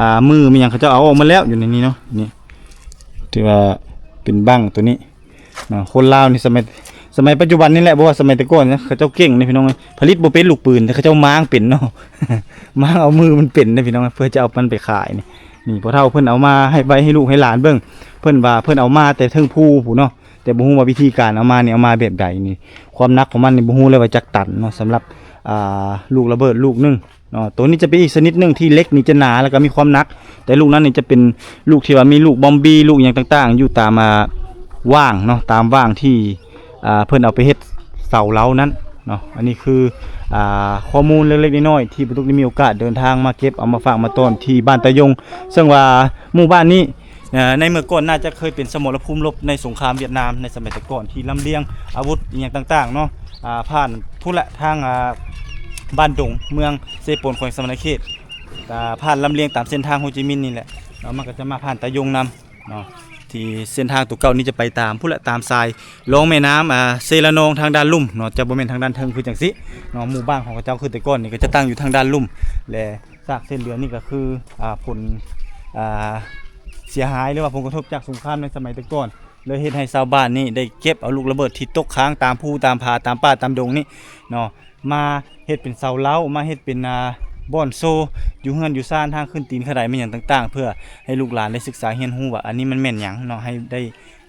ອ່າ ມືມີຫຍັງເຂົາເຈົ້າເອົາອອກໝົດແລ້ວ ຢູ່ໃນນີ້ເນາະ. ນີ້ ຖືວ່າເປັນບັ້ງໂຕນີ້ເນາະ. ຄົນລາວນີ້ສະໄໝ ສະໄໝປັດຈຸບັນນີ້ແຫຼະ ບໍ່ວ່າສະໄໝແຕ່ກ່ອນນະ ເຂົາເຈົ້າເກັ່ງເດ້ພີ່ນ້ອງເອີຍ. ຜະລິດບໍ່ເປັນລູກປືນ ແຕ່ເຂົາເຈົ້າມ້າງເປັນເນາະ ມ້າງເອົາມືມັນເປັນເດ້ພີ່ນ້ອງເອີຍ ເພື່ອຈະເອົາມັນໄປຂາຍນີ້. ນີ້ພໍ່ເຖົ້າເພິ່ນເອົາມາໃຫ້ ໄວ້ໃຫ້ລູກໃຫ້ຫຼານເບິ່ງ ເພິ່ນວ່າເພິ່ນເອົາມາແຕ່ເທິງພູພຸ້ນເນາະ. ແຕ່ບໍ່ຮູ້ວ່າວິທີການເອົາມານີ້ ເອົາມາແບບໃດນີ້ ຄວາມໜັກຂອງມັນນີ້ບໍ່ຮູ້ເລີຍວ່າຈັກຕັນເນາະ ສຳລັບ ອ່າ ລູກລະເບີດລູກໜຶ່ງເນາະ. ໂຕນີ້ຈະເປັນອີກຊະນິດໜຶ່ງທີ່ເຫຼັກນີ້ຈະໜາ ແລ້ວກະມີຄວາມໜັກ ແຕ່ລູກນັ້ນນີ້ຈະເປັນລູກທີ່ວ່າມີລູກບອມບີ ລູກຫຍັງຕ່າງໆ ຢູ່ຕາມ ອ່າ ຫວ່າງເນາະ ຕາມຫວ່າງທີ່ ອ່າ ເພິ່ນເອົາໄປເຮັດເສົາເລົານັ້ນເນາະ. ອັນນີ້ຄື ອ່າ ຂໍ້ມູນເລັກໆນ້ອຍໆ ທີ່ບ່າວຕຸກໄດ້ມີໂອກາດເດີນທາງມາເກັບເອົາມາຝາກມາຕ້ອນທີ່ບ້ານຕາຍົງ ເຊິ່ງວ່າໝູ່ບ້ານນີ້ ເອີ ໃນເມື່ອກ່ອນໜ້າຈະເຄີຍເປັນສະໝໍລະພູມລົບໃນສົງຄາມຫວຽດນາມໃນສະໄໝແຕ່ກ່ອນ ທີ່ລຳລຽງອາວຸດອີ່ຫຍັງຕ່າງໆເນາະ ອ່າ ຜ່ານພຸ້ນແຫຼະ ທາງ ອ່າ ບ້ານດົງ ເມືອງເຊໂປນ ແຂວງສະຫວັນນະເຂດ ອ່າ ຜ່ານລຳລຽງຕາມເສັ້ນທາງໂຮຈິມິນນີ້ແຫຼະເນາະ. ມັນກະຈະມາຜ່ານຕາຍົງນຳເນາະ ທີ່ເສັ້ນທາງໂຕເກົ່ານີ້ຈະໄປຕາມພຸ້ນແຫຼະ ຕາມຊາຍລອງແມ່ນ້ຳ ອ່າ ເຊລະນອງທາງດ້ານລຸ່ມເນາະ ຈະບໍ່ແມ່ນທາງດ້ານເທິງຄືຈັ່ງຊີ້ເນາະ. ໝູ່ບ້ານຂອງເຂົາເຈົ້າຄືແຕ່ກ່ອນນີ້ກະຈະຕັ້ງຢູ່ທາງດ້ານລຸ່ມ ແລະ ຊາກເສດເຫຼືອນີ້ກະຄື ອ່າ ຜົນ ອ່າ ເສຍຫາຍ ຫຼືວ່າຜົນກະທົບຈາກສົງຄາມໃນສະໄໝແຕ່ກ່ອນ ເລີຍເຮັດໃຫ້ຊາວບ້ານນີ້ໄດ້ເກັບເອົາລູກລະເບີດທີ່ຕົກຄ້າງຕາມພູຕາມຜາ ຕາມປ່າຕາມດົງນີ້ເນາະ ມາເຮັດເປັນເສົາເລົາ ມາເຮັດເປັນ ອ່າ ບ່ອນໂຊຢູ່ເຮືອນຢູ່ຊານ ທາງຂຶ້ນຕີນຂະໄດ ແມ່ນຫຍັງຕ່າງໆ ເພື່ອໃຫ້ລູກຫຼານໄດ້ສຶກສາຮຽນຮູ້ວ່າອັນນີ້ມັນແມ່ນຫຍັງເນາະ ໃຫ້ໄດ້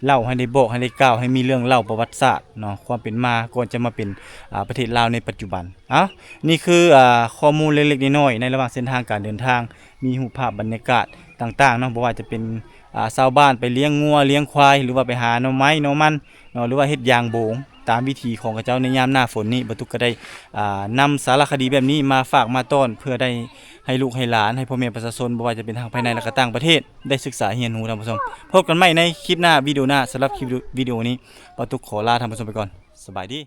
ເລົ່າ ໃຫ້ໄດ້ບອກ ໃຫ້ໄດ້ກ່າວ ໃຫ້ມີເລື່ອງເລົ່າປະຫວັດສາດເນາະ ຄວາມເປັນມາ ກ່ອນຈະມາເປັນ ອ່າ ປະເທດລາວໃນປັດຈຸບັນ. ເອົ້າ ນີ້ຄື ອ່າ ຂໍ້ມູນເລັກໆນ້ອຍໆ ໃນລະຫວ່າງເສັ້ນທາງການເດີນທາງ ມີຮູບພາບບັນຍາກາດຕ່າງໆເນາະ ບໍ່ວ່າຈະເປັນ ອ່າ ຊາວບ້ານໄປລ້ຽງງົວລ້ຽງຄວາຍ ຫຼືວ່າໄປຫາໜໍ່ໄມ້ໜໍ່ມັນເນາະ ຫຼືວ່າເຮັດຢາງໂບງ ຕາມວິຖີຂອງເຂົາເຈົ້າໃນຍາມໜ້າຝົນນີ້ ບ່າວຕຸກກະໄດ້ ອ່າ ນຳສາລະຄະດີແບບນີ້ມາຝາກມາຕ້ອນ ເພື່ອໄດ້ໃຫ້ລູກໃຫ້ຫຼານ ໃຫ້ພໍ່ແມ່ປະຊາຊົນ ບໍ່ວ່າຈະເປັນທາງພາຍໃນ ແລະກະຕ່າງປະເທດ ໄດ້ສຶກສາຮຽນຮູ້ທ່ານຜູ້ຊົມ. ພົບກັນໃໝ່ໃນຄລິບໜ້າ ວິດີໂອໜ້າ. ສຳລັບຄລິບວິດີໂອນີ້ ບ່າວຕຸກຂໍລາທ່ານຜູ້ຊົມໄປກ່ອນ. ສະບາຍດີ.